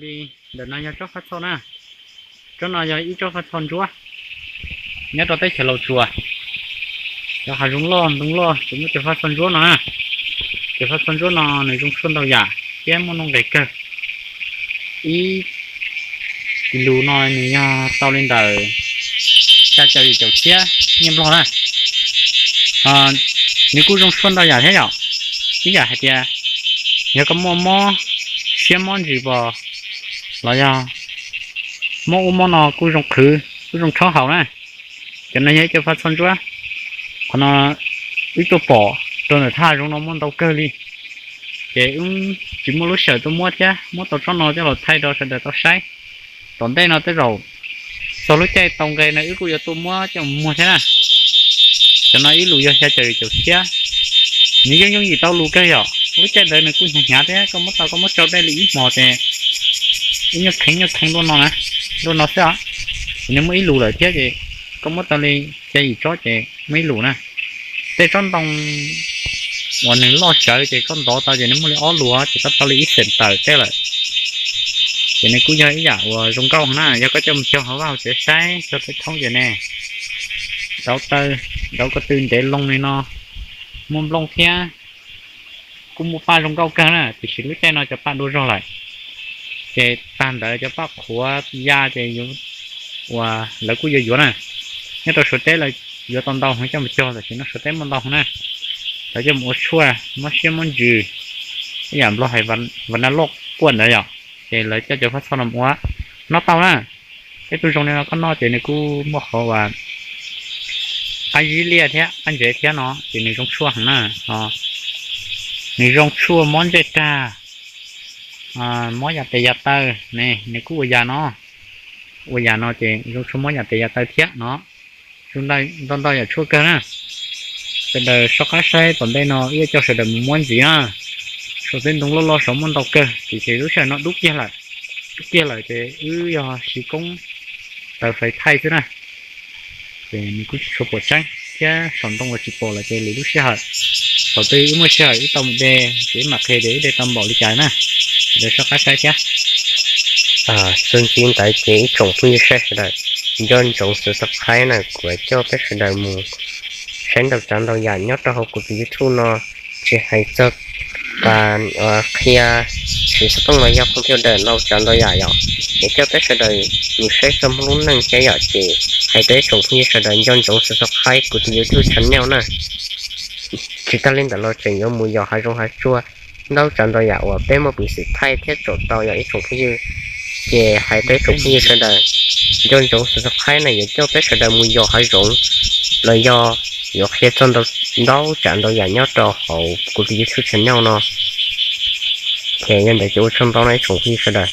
Li ntawm no yog tsob faj txhoj na. Tsob no yog ib tsob faj txhoj ntsuab nyob rau teb chaws Laus Tsuas, cov hav zoov loj ntoo loj ces muab cov faj txhoj ntsuab no na. Cov faj txhoj ntsuab no nws zoo tshuaj ntau yam thiab muaj nuj nqis kawg. Ib kis lus no nws yog tau li ntawm xya caum yim caum txhiab nyiaj nplog na. Nws kuj zoo tshuaj ntau yam thiab yom. Ib yam hais tias yog koj muaj mob siab mob ntsws pos los yog mob ub mob no kuj zoo qhwv kuj zoo rhaub haus na. Cov no yog ib co faj txhoj ntsuab. Qhov no wb tuaj pom rau ntawm thaj zoov no muaj ntau kawg li, ces wb tsis muaj lub sij hawm tuaj muab thiab, muab tau tsob no coj los thaij rau sawv daws tau saib. Tom ntej no tej zaum txog lub caij tau nqe no wb kuj yuav tuaj muab coj mus muag thiab na. Cov no ib lus yog xya caum yim caum txhiab. Nws yeej yooj yim tau lus kawg yom, lub caij ntawd nws kuj hnyav hnyav thiab, koj muab tau koj muab tsau dej li ib hmos ces ib nyuag kheev nyuag kheev luaj no na, luaj no xwb os. Ces nws muaj ib lus lawm thiab ces koj muab tau li xya yim tsob ces muaj ib lus na. Tej tsob ntoo uas nws loj tsawv ces koj ntov tau ces nws muaj li ob lus ces koj tau li ib xees tawm tej lawm. Ces nws kuj yog ib yam uas zoo nkauj na, yog koj coj mus cog hauv vaj hauv tsev saib cog tej thoob ces ne, dauv taw, dauv ko tw ntev loo li no, muaj nplooj thiab, kuj muaj paj zoo nkauj kawg na, tiam sis lub caij no cov paj dua zog lawm. Ces tag ntawd cov paj qhuav ya ces yuav, uas lawv kuj yuav yuav na. Nyob rau Suav teb lawv yuav tau ntau heev coj mus cog, tam sim no Suav teb muaj ntau heev na. Lawv coj mus ua tshuaj mob siab mob ntsws, ib yam Nplog hais vas nas loj quaj ntawd yom, ces lawv coj cov faj txhoj no mus ua, noj tau na. Tej tug zoo li no koj noj ces nws kuj muaj qhov uas qab zib liaj thiab qab ntsev thiab no ces nws zoo tshuaj heev na. Nws zoo tshuaj mob ntsej rag, mob yam tes yav taw ne, nws kuj ua yam no, ua yam no ces zoo tshuaj mob yam tes yav taw thiab no. Zoo ntau ntau yam tshuaj kawg na. Sawv daws soj qab saib tom ntej no wb yuav coj sawv daws mus muab ntxiv na. Saum tej ntoo loj loj saud muaj ntau kawg, tiam sis lub sij hawm no dub kiag lawm, dub kiag lawm ces wb yog siv koob taws fais thaij xwb na. Ces nws kuj tsis tshua pom tseeb thiab, saum ntoo los tsis pom lawm ces lwm lub sij hawm, thaum twg wb muaj sij hawm wb tau mus de ces wb mam qhia tias wb de tau npaum li cas na. Sawv daws soj qab saib thiab. Txuas ntxiv ntawd ces ib tsoom phooj ywg saib sawv daws nco ntsoov subscribe na, kuv coj peb sawv daws mus saib ntau tsav ntau yam nyob rau hauv kuv tus YouTube no, tsis hais txog qhia siv xov tooj los yog phooj ywg dawm ntau tsav ntau yam yom. Es coj peb sawv daws mus saib txog Hmoob lub neej thiab yom, ces hais rau ib tsoom phooj ywg sawv daws nco ntsoov subscribe kuv tus YouTube channel na. Tsis tag li ntawd los tseem yuav mus yos hav zoov hav tsuag ntau tsav ntau yam uas peb muaj peev xwm thaij thiab tsom tau yom ib tsoom phooj ywg. Ces hais rau ib tsoom phooj ywg sawv daws nco ntsoov subscribe na, yuav coj peb sawv daws mus yos hav zoov los yog yuav qhia txog ntau tsav ntau yam nyob rau hauv kuv tus YouTube channel no. Ces yog ntawd ces ua tsaug ntau no ib tsoom phooj ywg sawv daws.